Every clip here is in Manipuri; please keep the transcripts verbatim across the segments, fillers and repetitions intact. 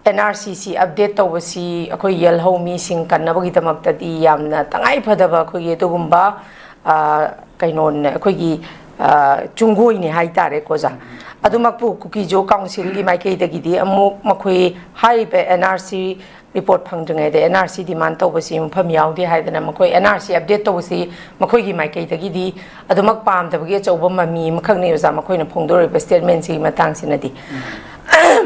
ꯑꯦꯟ ꯑꯥꯔ ꯁꯤꯁꯤ ꯑꯞꯗꯦꯠ ꯇꯧꯕꯁꯤ ꯑꯩꯈꯣꯏ ꯌꯦꯜꯍꯧ ꯃꯤꯁꯤꯡ ꯀꯟꯅꯕꯒꯤꯗꯃꯛꯇꯗꯤ ꯌꯥꯝꯅ ꯇꯉꯥꯏ ꯐꯗꯕ ꯑꯩꯈꯣꯏꯒꯤ ꯑꯗꯨꯒꯨꯝꯕ, ꯑ, ꯀꯩꯅꯣꯅꯦ, ꯑꯩꯈꯣꯏꯒꯤ, ꯑ, ꯆꯨꯡꯒꯣꯏꯅꯤ ꯍꯥꯏ ꯇꯥꯔꯦꯀꯣ, ꯑꯣꯖꯥ꯫ ꯑꯗꯨꯃꯛꯄꯨ ꯀꯨꯀꯤꯖꯣ ꯀꯥꯎꯟꯁꯤꯜꯒꯤ ꯃꯥꯏꯀꯩꯗꯒꯤꯗꯤ ꯑꯃꯨꯛ ꯃꯈꯣꯏ ꯍꯥꯏꯔꯤꯕ ꯑꯦꯟ ꯑꯥꯔ ꯁꯤ ꯔꯤꯄꯣꯔꯠ ꯐꯪꯗ꯭ꯔꯤꯉꯩꯗ ꯑꯦꯟ ꯑꯥꯔ ꯁꯤ ꯗꯤꯃꯥꯟ ꯇꯧꯕꯁꯤ ꯃꯐꯝ ꯌꯥꯎꯗꯦ ꯍꯥꯏꯗꯅ ꯃꯈꯣꯏ ꯑꯦꯟ ꯑꯥꯔ ꯁꯤ ꯑꯞꯗꯦꯠ ꯇꯧꯕꯁꯤ ꯃꯈꯣꯏꯒꯤ ꯃꯥꯏꯀꯩꯗꯒꯤꯗꯤ ꯑꯗꯨꯃꯛ ꯄꯥꯝꯗꯕꯒꯤ ꯑꯆꯧꯕ ꯃꯃꯤ ꯑꯃꯈꯛꯅꯤ, ꯑꯣꯖꯥ, ꯃꯈꯣꯏꯅ ꯐꯣꯡꯗꯣꯔꯛꯏꯕ ꯁ꯭ꯇꯦꯠꯃꯦꯟꯁꯤꯒꯤ ꯃꯇꯥꯡꯁꯤꯅꯗꯤ꯫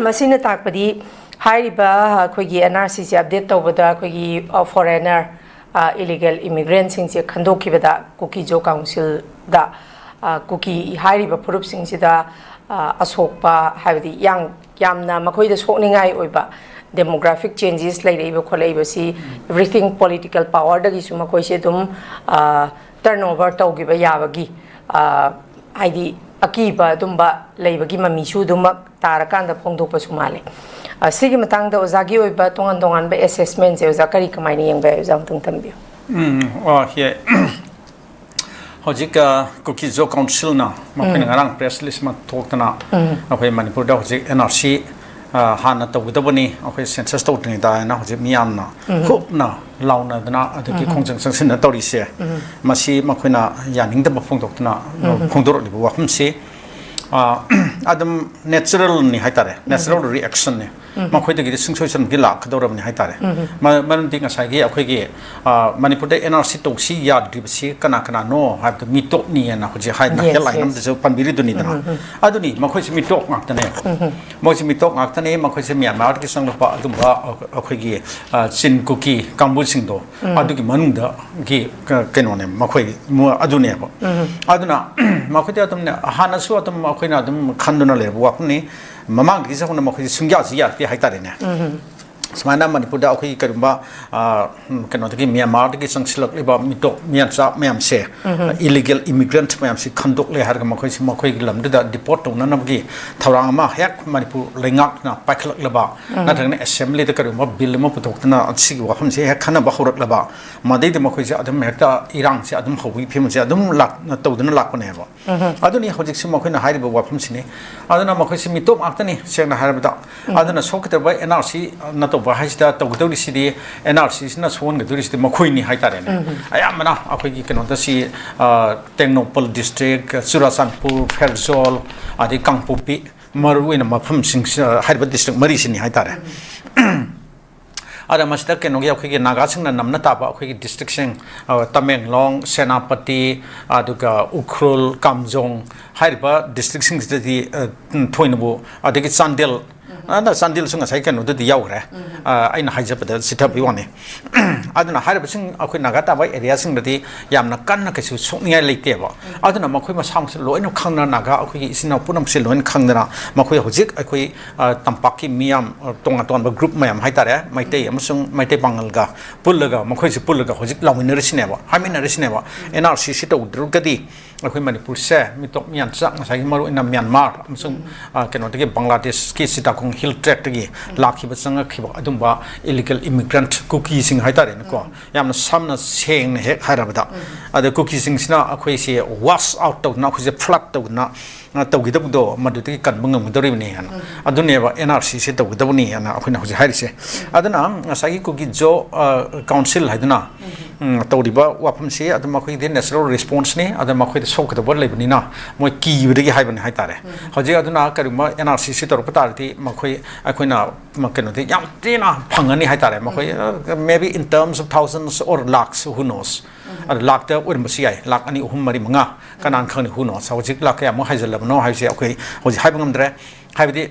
ꯃꯁꯤꯅ ꯇꯥꯛꯄꯗꯤ ꯍꯥꯏꯔꯤꯕ ꯑꯩꯈꯣꯏꯒꯤ ꯑꯦꯟ ꯑꯥꯔ ꯁꯤꯁꯦ ꯑꯞꯗꯦꯠ ꯇꯧꯕꯗ ꯑꯩꯈꯣꯏꯒꯤ, ꯑ, ꯐꯣꯔꯦꯅꯔ, ꯑ, ꯏꯂꯤꯒꯦꯜ ꯏꯃꯤꯒ꯭ꯔꯦꯟꯁꯤꯡꯁꯦ ꯈꯟꯗꯣꯛꯈꯤꯕꯗ ꯀꯨꯀꯤꯖꯣ ꯀꯥꯎꯟꯁꯤꯜꯗ, ꯑ, ꯀꯨꯀꯤ ꯍꯥꯏꯔꯤꯕ ꯐꯨꯔꯨꯞꯁꯤꯡꯁꯤꯗ, ꯑ, ꯑꯁꯣꯛꯄ, ꯍꯥꯏꯕꯗꯤ ꯌꯥꯝ, ꯌꯥꯝꯅ ꯃꯈꯣꯏꯗ ꯁꯣꯛꯅꯤꯡꯉꯥꯏ ꯑꯣꯏꯕ ꯗꯦꯃꯣꯒ꯭ꯔꯥꯐꯤꯛ ꯆꯦꯟꯖꯦꯁ ꯂꯩꯔꯛꯏꯕ ꯈꯣꯠꯂꯛꯏꯕꯁꯤ, ꯎꯝ꯫ Everything political powerꯗꯒꯤꯁꯨ ꯃꯈꯣꯏꯁꯦ ꯑꯗꯨꯝ, ꯑ, ꯇꯔꯟ ꯑꯣꯚꯔ ꯇꯧꯈꯤꯕ ꯌꯥꯕꯒꯤ, ꯑ, ꯍꯥꯏꯗꯤ ꯑꯀꯤꯕ ꯑꯗꯨꯝꯕ ꯂꯩꯕꯒꯤ ꯃꯃꯤꯁꯨ ꯑꯗꯨꯃꯛ ꯇꯥꯔꯀꯥꯟꯗ ꯐꯣꯡꯗꯣꯛꯄꯁꯨ ꯃꯥꯜꯂꯦ꯫ ꯑ, ꯁꯤꯒꯤ ꯃꯇꯥꯡꯗ ꯑꯣꯖꯥꯒꯤ ꯑꯣꯏꯕ ꯇꯣꯉꯥꯟ ꯇꯣꯉꯥꯟꯕ ꯑꯦꯁꯦꯁꯃꯦꯟꯁꯦ ꯑꯣꯖꯥ ꯀꯔꯤ ꯀꯃꯥꯏꯅ ꯌꯦꯡꯕ ꯌꯥꯏ, ꯑꯣꯖꯥ ꯑꯃꯨꯛꯇꯪ ꯊꯝꯕꯤꯌꯨ꯫ ꯎꯝ, ꯑꯣ, ꯌꯥꯏ꯫ ꯍꯧꯖꯤꯛ, ꯑ, ꯀꯨꯀꯤ ꯖꯣ ꯀꯥꯎꯟꯁꯤꯜꯅ ꯃꯈꯣꯏꯅ ꯎꯝ꯫ ꯉꯔꯥꯡ ꯄ꯭ꯔꯦꯁ ꯔꯤꯂꯤꯁ ꯑꯃ ꯊꯣꯛꯇꯅ ꯎꯝ꯫ ꯑꯩꯈꯣꯏ ꯃꯅꯤꯄꯨꯔꯗ ꯍꯧꯖꯤꯛ ꯑꯦꯟ ꯑꯥꯔ ꯁꯤ, ꯑ, ꯍꯥꯟꯅ ꯇꯧꯒꯗꯕꯅꯤ, ꯑꯩꯈꯣꯏ ꯁꯦꯟꯁꯁ ꯇꯧꯗ꯭ꯔꯤꯉꯩꯗ ꯍꯥꯏꯅ ꯍꯧꯖꯤꯛ ꯃꯤꯌꯥꯝꯅ ꯎꯝ꯫ ꯍꯨꯞꯅ ꯂꯥꯎꯅꯗꯅ ꯑꯗꯒꯤ ꯎꯝ꯫ ꯈꯣꯡꯖꯪ ꯆꯪꯁꯤꯟꯅ ꯇꯧꯔꯤꯁꯦ, ꯎꯝ꯫ ꯃꯁꯤ ꯃꯈꯣꯏꯅ ꯌꯥꯅꯤꯡꯗꯕ ꯐꯣꯡꯗꯣꯛꯇꯨꯅ ꯎꯝ꯫ ꯐꯣꯡꯗꯣꯔꯛꯂꯤꯕ ꯋꯥꯐꯝꯁꯤ, ꯑ, ꯑꯗꯨꯝ ꯅꯦꯆꯔꯦꯜꯅꯤ ꯍꯥꯏꯇꯥꯔꯦ, ꯎꯝ꯫ ꯅꯦꯆꯔꯦꯜ ꯔꯤꯑꯦꯛꯁꯟꯅꯤ꯫ ꯎꯝ꯫ ꯃꯈꯣꯏꯗꯒꯤꯗꯤ ꯁꯨꯡꯁꯣꯏ ꯁꯣꯏꯗꯅꯒꯤ ꯂꯥꯛꯀꯗꯧꯔꯕꯅꯤ ꯍꯥꯏꯇꯥꯔꯦ꯫ ꯎꯝ꯫ ꯃ-, ꯃꯔꯝꯗꯤ ꯉꯁꯥꯏꯒꯤ ꯑꯩꯈꯣꯏꯒꯤ, ꯑ, ꯃꯅꯤꯄꯨꯔꯗ ꯑꯦꯟ ꯑꯥꯔ ꯁꯤ ꯇꯧꯁꯤ ꯌꯥꯗ꯭ꯔꯤꯕꯁꯤ ꯀꯅꯥ ꯀꯅꯥꯅꯣ ꯍꯥꯏꯕꯗ ꯃꯤꯇꯣꯞꯅꯤ ꯍꯥꯏꯅ ꯍꯧꯖꯤꯛ ꯍꯥꯏꯗꯅ Yes, ꯍꯦꯗꯂꯥꯏꯟ yes. ꯑꯃꯗꯁꯨ ꯄꯟꯕꯤꯔꯤꯗꯨꯅꯤꯗꯅ꯫ ꯎꯝ, ꯎꯝ, ꯎꯝ꯫ ꯑꯗꯨꯅꯤ, ꯃꯈꯣꯏꯁꯤ ꯃꯤꯇꯣꯞ ꯉꯥꯛꯇꯅꯦ꯫ ꯎꯝ, ꯎꯝ꯫ ꯃꯣꯏꯁꯤ ꯃꯤꯇꯣꯞ ꯉꯥꯛꯇꯅꯦ, ꯃꯈꯣꯏꯁꯤ ꯃ꯭ꯌꯥꯟꯃꯥꯔꯗꯒꯤ ꯆꯪꯂꯛꯄ ꯑꯗꯨꯝꯕ ꯑꯩꯈꯣꯏꯒꯤ, ꯑ, ꯆꯤꯟ ꯀꯨꯀꯤ ꯀꯥꯡꯕꯨꯁꯤꯡꯗꯣ ꯎꯝ꯫ ꯑꯗꯨꯒꯤ ꯃꯅꯨꯡꯗꯒꯤ ꯀ-, ꯀꯩꯅꯣꯅꯦ, ꯃꯈꯣꯏ ꯃ-, ꯑꯗꯨꯅꯦꯕ꯫ ꯎꯝ꯫ ꯑꯗꯨꯅ ꯃꯈꯣꯏꯗꯤ ꯑꯗꯨꯝꯅꯦ, ꯍꯥꯟꯅꯁꯨ ꯑꯗꯨꯝ ꯑꯩꯈꯣꯏꯅ ꯑꯗꯨꯝ ꯈꯟꯗꯨꯅ ꯂꯩꯔꯕ ꯋꯥꯐꯝꯅꯤ꯫ ꯃꯃꯥꯡꯗꯒꯤꯁꯨ ꯍꯧꯅ ꯃꯈꯣꯏꯁꯦ ꯁꯨꯡꯌꯥꯁꯨ ꯌꯥꯔꯛꯇꯦ ꯍꯥꯏꯇꯥꯔꯦꯅꯦ꯫ ꯎꯝ꯫ ꯁꯨꯃꯥꯏꯅ ꯃꯅꯤꯄꯨꯔꯗ ꯑꯩꯈꯣꯏꯒꯤ ꯀꯔꯤꯒꯨꯝꯕ, ꯑ, ꯎꯝ, ꯀꯩꯅꯣꯗꯒꯤ, ꯃ꯭ꯌꯥꯟꯃꯥꯔꯗꯒꯤ ꯆꯪꯁꯤꯜꯂꯛꯂꯤꯕ ꯃꯤꯇꯣꯞ ꯃꯤꯌꯥꯟꯆꯥ ꯃꯌꯥꯝꯁꯦ, ꯎꯝ꯫ Illegal immigrant ꯃꯌꯥꯝꯁꯤ ꯈꯟꯗꯣꯛꯂꯦ ꯍꯥꯏꯔꯒ ꯃꯈꯣꯏꯁꯤ ꯃꯈꯣꯏꯒꯤ ꯂꯝꯗꯨꯗ deport ꯇꯧꯅꯅꯕꯒꯤ ꯊꯧꯔꯥꯡ ꯑꯃ ꯍꯦꯛ ꯃꯅꯤꯄꯨꯔ ꯂꯩꯉꯥꯛꯅ ꯄꯥꯏꯈꯠꯂꯛꯂꯕ, ꯎꯝ꯫ ꯅꯠꯇ꯭ꯔꯒꯅ assembly ꯗ ꯀꯔꯤꯒꯨꯝꯕ bill ꯑꯃ ꯄꯨꯊꯣꯛꯇꯅ ꯁꯤꯒꯤ ꯋꯥꯐꯝꯁꯦ ꯍꯦꯛ ꯈꯟꯅꯕ ꯍꯧꯔꯛꯂꯕ, ꯃꯗꯩꯗ ꯃꯈꯣꯏꯁꯦ ꯑꯗꯨꯝ ꯍꯦꯛꯇ ꯏꯔꯥꯡꯁꯦ ꯑꯗꯨꯝ ꯍꯧꯕꯒꯤ ꯐꯤꯕꯝꯁꯦ ꯑꯗꯨꯝ ꯂꯥꯛ-, ꯇꯧꯗꯨꯅ ꯂꯥꯛꯄꯅꯦꯕ꯫ ꯎꯝ꯫ ꯑꯗꯨꯅꯤ ꯍꯧꯖꯤꯛꯁꯨ ꯃꯈꯣꯏꯅ ꯍꯥꯏꯔꯤꯕ ꯋꯥꯐꯝꯁꯤꯅꯤ꯫ ꯑꯗꯨꯅ ꯃꯈꯣꯏꯁꯤ ꯃꯤꯇꯣꯞ ꯉꯥꯛꯇꯅꯤ, ꯁꯦꯡꯅ ꯍꯥꯏꯔꯕꯗ꯫ ꯎꯝ꯫ ꯑꯗꯨꯅ ꯁꯣꯛꯈꯤꯗꯕ N R C ꯅ ꯇꯧꯕ ꯍꯥꯏꯁꯤꯗ ꯇꯧꯒꯗꯧꯔꯤꯁꯤꯗꯤ, N R C ꯁꯤꯅ ꯁꯣꯛꯍꯟꯒꯗꯧꯔꯤꯁꯤꯗꯤ ꯃꯈꯣꯏꯅꯤ ꯍꯥꯏꯇꯥꯔꯦꯅꯦ꯫ ꯎꯝ꯫ ꯑꯌꯥꯝꯕꯅ ꯑꯩꯈꯣꯏꯒꯤ ꯀꯩꯅꯣꯗ ꯁꯤ, ꯑ, ꯇꯦꯡꯅꯧꯄꯜ district, ꯆꯨꯔꯥꯆꯥꯟꯄꯨꯔ, ꯐꯦꯔꯖꯣꯜ, ꯑꯗꯩ ꯀꯥꯡꯄꯣꯛꯄꯤ, ꯃꯔꯨꯑꯣꯏꯅ ꯃꯐꯝꯁꯤꯡꯁꯤ, ꯍꯥꯏꯔꯤꯕ district ꯃꯔꯤꯁꯤꯅꯤ ꯍꯥꯏꯇꯥꯔꯦ꯫ ꯑꯗ ꯃꯁꯤꯗ ꯀꯩꯅꯣꯒꯤ ꯑꯩꯈꯣꯏꯒꯤ ꯅꯥꯒꯥꯁꯤꯡꯅ ꯅꯝꯅ ꯇꯥꯕ ꯑꯩꯈꯣꯏꯒꯤ district ꯁꯤꯡ, ꯑ, ꯇꯃꯦꯡꯂꯣꯡ, ꯁꯦꯅꯥꯄꯇꯤ, ꯑꯗꯨꯒ ꯎꯈ꯭ꯔꯨꯜ, ꯀꯥꯝꯖꯣꯡ ꯍꯥꯏꯔꯤꯕ district ꯁꯤꯡꯁꯤꯗꯗꯤ, ꯑ, ꯎꯝ, ꯊꯣꯏꯅꯕꯨ, ꯑꯗꯒꯤ ꯆꯥꯟꯗꯦꯜ, ꯎꯝ꯫ ꯑꯗ ꯆꯥꯟꯗꯦꯜꯁꯨ ꯉꯁꯥꯏ ꯀꯩꯅꯣꯗꯗꯤ ꯌꯥꯎꯈ꯭ꯔꯦ꯫ ꯎꯝ꯫ ꯑ, ꯑꯩꯅ ꯍꯥꯏꯖꯕꯗ ꯆꯤꯊꯕꯒꯤ ꯋꯥꯅꯤ꯫ ꯑꯗꯨꯅ ꯍꯥꯏꯔꯤꯕꯁꯤꯡ ꯑꯩꯈꯣꯏ ꯅꯥꯒꯥ ꯇꯥꯕ area ꯁꯤꯡꯗꯗꯤ ꯌꯥꯝꯅ ꯀꯟꯅ ꯀꯩꯁꯨ ꯁꯣꯛꯅꯤꯡꯉꯥꯏ ꯂꯩꯇꯦꯕ꯫ ꯎꯝ꯫ ꯑꯗꯨꯅ ꯃꯈꯣꯏ ꯃꯁꯥ ꯃꯁꯥ ꯂꯣꯏꯅ ꯈꯪꯅ, ꯅꯥꯒꯥ ꯑꯩꯈꯣꯏꯒꯤ ꯏꯆꯤꯟ ꯏꯅꯥꯎ ꯄꯨꯝꯅꯃꯛꯁꯦ ꯂꯣꯏꯅ ꯈꯪꯗꯅ ꯃꯈꯣꯏ ꯍꯧꯖꯤꯛ ꯑꯩꯈꯣꯏ, ꯑ, ꯇꯝꯄꯥꯛꯀꯤ ꯃꯤꯌꯥꯝ, ꯑ, ꯇꯣꯉꯥꯟ ꯇꯣꯉꯥꯟꯕ group ꯃꯌꯥꯝ ꯍꯥꯏꯇꯥꯔꯦ, ꯃꯩꯇꯩ ꯎꯝ꯫ ꯑꯃꯁꯨꯡ ꯃꯩꯇꯩ ꯄꯥꯉꯜꯒ ꯄꯨꯜꯂꯒ, ꯃꯈꯣꯏꯁꯦ ꯄꯨꯜꯂꯒ ꯍꯧꯖꯤꯛ ꯂꯥꯎꯃꯤꯟꯅꯔꯤꯁꯤꯅꯦꯕ, ꯍꯥꯏꯃꯤꯟꯅꯔꯤꯁꯤꯅꯦꯕ꯫ ꯎꯝ꯫ N R C ꯁꯤ ꯇꯧꯗ꯭ꯔꯒꯗꯤ ꯑꯩꯈꯣꯏ ꯃꯅꯤꯄꯨꯔꯁꯦ ꯃꯤꯇꯣꯞ ꯃꯤꯌꯥꯟꯆꯥ, ꯉꯁꯥꯏꯒꯤ ꯃꯔꯨꯑꯣꯏꯅ ꯃ꯭ꯌꯥꯟꯃꯥꯔ ꯑꯃꯁꯨꯡ, ꯎꯝ꯫ ꯑ, ꯀꯩꯅꯣꯗꯒꯤ, ꯕꯪꯒ꯭ꯂꯥꯗꯦꯁꯀꯤ ꯆꯤꯇꯥꯒꯣꯡ hill tract ꯇꯒꯤ ꯎꯝ꯫ ꯂꯥꯛꯈꯤꯕ, ꯆꯪꯉꯛꯈꯤꯕ ꯑꯗꯨꯝꯕ illegal immigrant ꯀꯨꯀꯤꯁꯤꯡ ꯍꯥꯏꯇꯥꯔꯦꯅꯦꯀꯣ꯫ ꯎꯝ꯫ ꯌꯥꯝꯅ ꯁꯝꯅ ꯁꯦꯡꯅ ꯍꯦꯛ ꯍꯥꯏꯔꯕꯗ, ꯎꯝ꯫ ꯑꯗ ꯀꯨꯀꯤꯁꯤꯡꯁꯤꯅ ꯑꯩꯈꯣꯏꯁꯦ wash out ꯇꯧꯗꯅ, ꯑꯩꯈꯣꯏꯁꯦ flood ꯇꯧꯗꯅ, ꯑ, ꯇꯧꯈꯤꯗꯕꯗꯣ ꯃꯗꯨꯗꯒꯤ ꯀꯟꯕ ꯉꯝꯒꯗꯧꯔꯤꯕꯅꯤ ꯍꯥꯏꯅ꯫ ꯎꯝ꯫ ꯑꯗꯨꯅꯦꯕ N R C ꯁꯦ ꯇꯧꯒꯗꯕꯅꯤ ꯍꯥꯏꯅ ꯑꯩꯈꯣꯏꯅ ꯍꯧꯖꯤꯛ ꯍꯥꯏꯔꯤꯁꯦ꯫ ꯎꯝ꯫ ꯑꯗꯨꯅ ꯉꯁꯥꯏꯒꯤ ꯀꯨꯀꯤ ꯖꯣ, ꯑ, council ꯍꯥꯏꯗꯨꯅ, ꯎꯝ꯫ ꯎꯝ, ꯇꯧꯔꯤꯕ ꯋꯥꯐꯝꯁꯤ ꯑꯗꯨꯝ ꯃꯈꯣꯏꯒꯤꯗꯤ natural response ꯅꯤ꯫ ꯑꯗ ꯃꯈꯣꯏꯗ ꯁꯣꯛꯀꯗꯕ ꯂꯩꯕꯅꯤꯅ ꯃꯣꯏ ꯀꯤꯕꯗꯒꯤ ꯍꯥꯏꯕꯅꯤ ꯍꯥꯏꯇꯥꯔꯦ꯫ ꯎꯝ꯫ ꯍꯧꯖꯤꯛ ꯑꯗꯨꯅ ꯀꯔꯤꯒꯨꯝꯕ N R C ꯁꯤ ꯇꯧꯔꯛꯄ ꯇꯥꯔꯗꯤ ꯃꯈꯣꯏ, ꯑꯩꯈꯣꯏꯅ, ꯃ-, ꯀꯩꯅꯣꯗꯤ ꯌꯥꯝ ꯊꯤꯅ ꯐꯪꯒꯅꯤ ꯍꯥꯏꯇꯥꯔꯦ꯫ ꯃꯈꯣꯏ, ꯎꯝ꯫ ꯑ, maybe in terms of thousands or lakhs, who knows? ꯎꯝ꯫ ꯑꯗ ꯂꯥꯛꯇ ꯑꯣꯏꯔꯝꯕꯁꯨ ꯌꯥꯏ, ꯂꯥꯛ ꯑꯅꯤ, ꯑꯍꯨꯝ, ꯃꯔꯤ, ꯃꯉꯥ, ꯀꯅꯥꯅ ꯈꯪꯅꯤ, who knows? ꯍꯧꯖꯤꯛ ꯂꯥꯛ ꯀꯌꯥꯃꯨꯛ ꯍꯥꯏꯖꯜꯂꯕꯅꯣ ꯍꯥꯏꯕꯁꯦ ꯑꯩꯈꯣꯏ ꯍꯧꯖꯤꯛ ꯍꯥꯏꯕ ꯉꯝꯗ꯭ꯔꯦ꯫ ꯍꯥꯏꯕꯗꯤ,